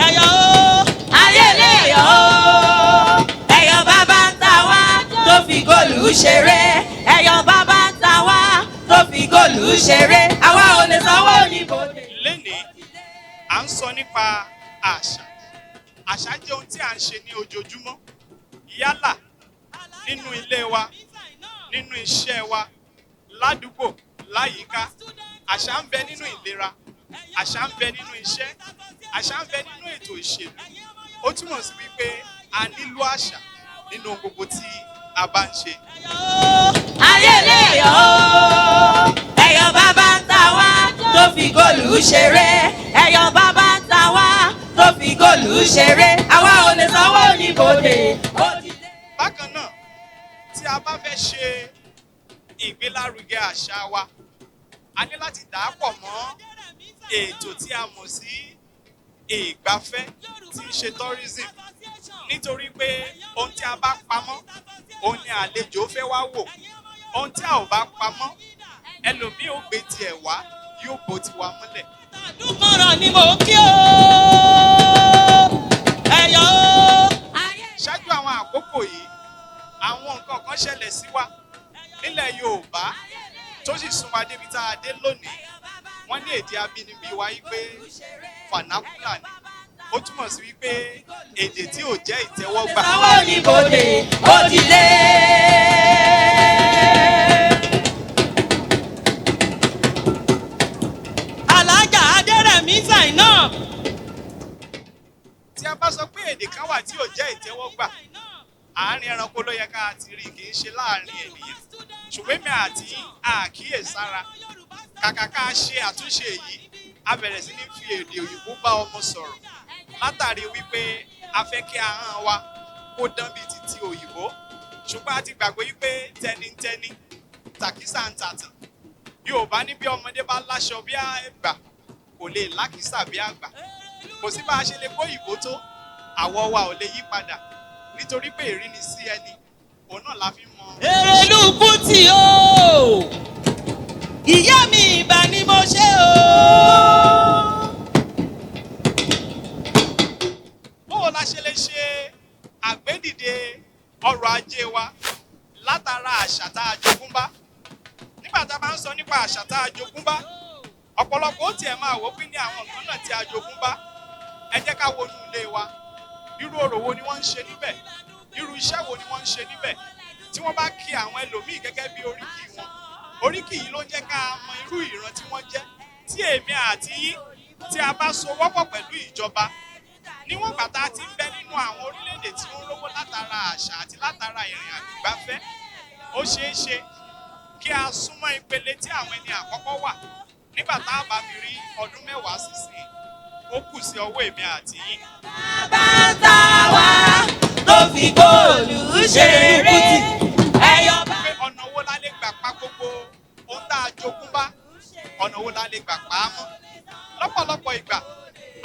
Ẹ̀yọ̀ o, ayé lè yọ̀ o. Ẹ̀yọ̀ bàbá ń ta wá tó fi góòlù ṣeré. Ẹ̀yọ̀ bàbá ń ta wá tó fi góòlù ṣeré. Àwa ò lè sanwó oníbodè. Lénìí, à ń sọ nípa àṣà. Àṣà jẹ́ ohun tí à ń ṣe ní ojoojúmọ́, yálà nínú ilé wa, nínú iṣẹ́ wa, ládùúgbò, láyìíká. Àṣà ń bẹ nínú ìlera, àṣà ń bẹ nínú iṣẹ́, àṣà ń bẹ nínú ètò ìṣèlú. Ó túmọ̀ sí wípé a nílò àṣà nínú ohun gbogbo tí a bá ń ṣe. Ayé lè yọ̀ o. Ẹ̀yọ̀ bàbá ń ta wá tó fi góòlù ṣeré. Ẹ̀yọ̀ bàbá ń ta wá tó fi góòlù ṣeré. Àwa ò lè sanwó oníbodè. Ó ti lé. Bákan náà, tí a bá fẹ́ ṣe ìgbélárugẹ àṣà wa, a ní láti dà á pọ̀ mọ́ ètò tí a mọ̀ sí ìgbafẹ́, tí ń ṣe tourism, nítorí pé ohun tí a bá pamọ́, òun ni àlejò fẹ́ wá wò. Ohun tí a ò bá pamọ́, ẹlòmíì ò gbé tiẹ̀ wá, yóò bó tiwa mọ́lẹ̀. Àdúgbòràn ni mò ń kí o. Ẹ̀yọ̀ o. Ṣáájú àwọn àkókò yìí, àwọn nǹkan kan ṣẹlẹ̀ sí wa nílẹ̀ Yorùbá tó sì sún wa débi tá a dé lónìí. Wọ́n ní èdè abínibí wa yí pé vernacular ni. Ó túmọ̀ sí wípé èdè tí ò jẹ́ ìtẹ́wọ́gbà. Sanwó oníbodè, ó ti lé. Alájà Adérẹ̀mí Zainab. Tí a bá sọ pé èdè kan wà tí ò jẹ́ ìtẹ́wọ́gbà, àárín ẹranko ló yẹ ká ti rí, kì í ṣe láàrin ènìyàn. Ṣùgbọ́n èmi àti àkíyèsára, kàkà ká ṣe àtúnṣe yìí, a bẹ̀rẹ̀ sí ní fi èdè òyìnbó bá ọmọ sọ̀rọ̀, látàrí wípé a fẹ́ kí ahọ́n wa kó dán bíi ti ti òyìnbó. Ṣùgbọ́n a ti gbàgbé wípé tẹnitẹni tàkísà ń tàtàn. Yorùbá ní bí ọmọdé bá láṣọ bí àgbà, kò lè lákìsà bí àgbà. Kò sí bá a ṣe lè kó òyìnbó tó, àwọ̀ wa ò lè yí padà, nítorí pé ìrínisí ẹni, òun náà la fi mọ. Èrèlú Kútì o, ìyá mi ìbà ni mo ṣe o. Báwo la ṣe lè ṣe àgbédìde ọrọ̀ ajé wa látara àṣà tá a jogún bá? Nígbà tá a bá ń sọ nípa àṣà tá a jogún bá, ọ̀pọ̀lọpọ̀ ó tiẹ̀ máa wò ó pé ní àwọn nǹkan náà tí a jogún bá. Ẹ jẹ́ ká wọnú ilé wa. Irú orò wo ni wọ́n ń ṣe níbẹ̀? Irú iṣẹ́ wo ni wọ́n ń ṣe níbẹ̀? Tí wọ́n bá kí àwọn ẹlòmíì gẹ́gẹ́ bí oríkì wọn, oríkì yìí ló ń jẹ́ ká mọ irú ìran tí wọ́n jẹ́. Tí èmi àti yín, tí a bá so wọ́pọ̀ pẹ̀lú ìjọba, níwọ̀n ìgbà tá a ti ń bẹ nínú àwọn orílẹ̀-èdè tí ó ń rówó látara àṣà àti látara ìrìn àjò ìgbafẹ́, ó ṣeé ṣe kí a súnmọ́ ìpele tí àwọn ẹni àkọ́kọ́ wà nígbà tá a bá fi rí ọdún 10 sísìn. Ó kù sí ọwọ́ èmi àti yín. Bàbá ń ta wá tó fi góòlù ṣeré. Ẹ̀yọ̀ bá. Pé ọ̀nà wo la lè gbà pa gbogbo ohun tá a jogún bá? Ọ̀nà wo la lè gbà pa á mọ́? Lọ́pọ̀lọpọ̀ ìgbà,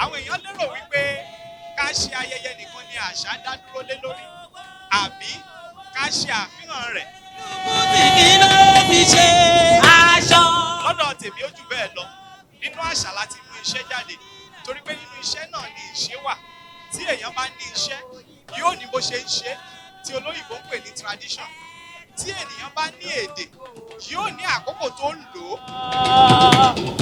àwọn èèyàn lérò wípé ká ṣe ayẹyẹ nìkan ni àṣà dá dúró lé lórí, àbí ká ṣe àfihàn rẹ̀. Kútì kí ló fi ṣe aṣọ. Lọ́dọ̀ tèmi, ó jù bẹ́ẹ̀ lọ. Nínú àṣà láti mú iṣẹ́ jáde, torí pé nínú iṣẹ́ náà ni ìṣe wà. Tí èèyàn bá ní iṣẹ́, yóò ní bó ṣe ń ṣe, tí olóyìnbó ń pè ní tradition. Tí ènìyàn bá ní èdè, yóò ní àkókò tó ń lò ó.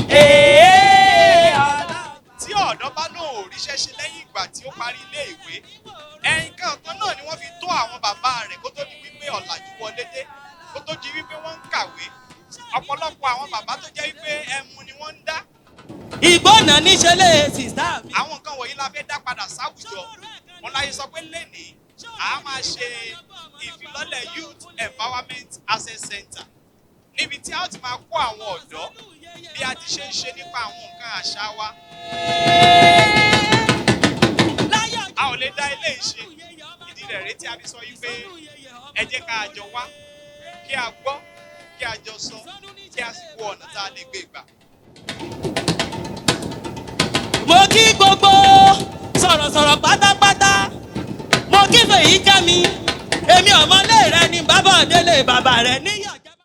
Tí ọ̀dọ́ bá lóun ò ríṣẹ́ ṣe lẹ́yìn ìgbà tí ó parí ilé ìwé, ẹ̀ǹkan kan náà ni wọ́n fi tó àwọn bàbá rẹ̀ kó tó di wípé ọ̀làjú wọlé dé, kó tó di wípé wọ́n ń kàwé. Ọ̀pọ̀lọpọ̀ àwọn bàbá tó jẹ́ wípé ẹmu ni wọ́n ń dá. Ìgbóná níṣẹ́ lè sísá mi. Àwọn nǹkan wọ̀nyí la fẹ́ dá padà sáwùjọ. Wọn láyé sọ pé lénìí, a máa ṣe ìfilọ́lẹ̀ Youth Empowerment Access Center, níbi tí a ó ti máa kó àwọn ọ̀dọ́ bí a ti ṣe ń ṣe nípa àwọn nǹkan àṣà wa. A ò lè dá ilé ìṣe. Ìdí rẹ̀ rèé tí a fi sọ yìí pé ẹ jẹ́ ká a jọ wá, kí a gbọ́, kí a jọ sọ, kí a sì wo ọ̀nà tá a lè gbé gbà. Mo kí gbogbo sọ̀rọ̀sọ̀rọ̀ pátápátá. Mo kí fèyí kẹ́mi. Èmi ọmọlé rẹ ni bàbá òdélé bàbá rẹ níyà.